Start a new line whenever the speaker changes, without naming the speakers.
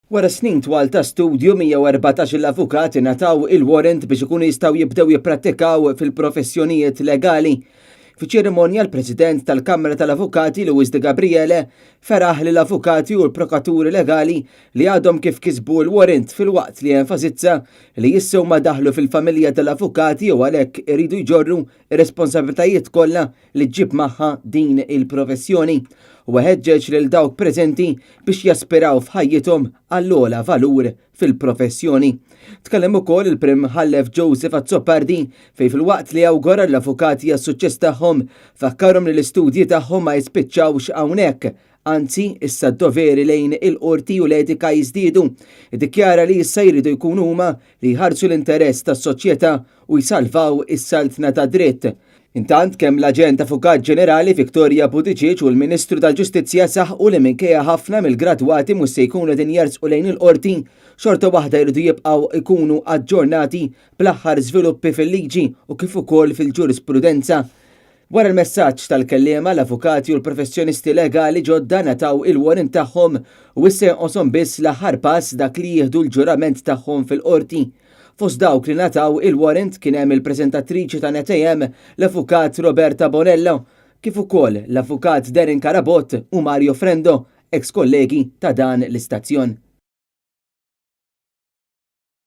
Wara snin twal ta' studju, 114-il avukat ingħataw il-warrant biex ikunu jistgħu jibdew jipprattikaw fil-professjonijiet legali. Fiċ-ċerimonja l-President tal-Kamra tal-Avukati Louis De Gabriele feraħ lill-avukati u l-prokaturi legali li għadhom kif kisbu l-warrant filwaqt li enfasizza li issa huma daħlu fil-familja tal-avukati u għalhekk iridu jġorru r-responsabbiltajiet kollha li ġġib magħha din il-professjoni. Huwa ħeġġeġ lil dawk preżenti biex jaspiraw f'ħajjithom għall-ogħla valur fil-professjoni. Tkellem ukoll il-Prim Mħallef Joseph Azzopardi fejn filwaqt li awgura l-avukati għas-suċċess tagħhom, fakkarhom li l-istudji tagħhom ma jispiċċawx hawnhekk, anzi issa d-doveri lejn il-qorti u l-etika jiżdiedu. Iddikjara li issa jridu jkunu huma li jħarsu l-interess tas-soċjetà u jsalvaw is-saltna tad-dritt. Intant, kemm l-Aġent Avukat Ġenerali Victoria Buttigieg u l-Ministru tal-Ġustizzja saħqu li minkejja ħafna mill-gradwati mhux se jkunu qegħdin jersqu lejn il-Qorti, xorta waħda jridu jibqgħu jkunu aġġornati bl-aħħar żviluppi fil-liġi u kif ukoll fil-ġurisprudenza. Wara l-messaġġ tal-kelliema, l-avukati u l-professjonisti legali ġodda ngħataw il-warrant tagħhom u issa jonqoshom biss l-aħħar pass dak li jieħdu l-ġurament tagħhom fil-Qorti. Fost dawk li ngħataw il-warrant kien hemm il-preżentatriċi ta' Net AM, l-Avukat Roberta Bonello, kif ukoll l-Avukat Darren Carabott u Mario Frendo, eks kollegi ta' dan l-istazzjon.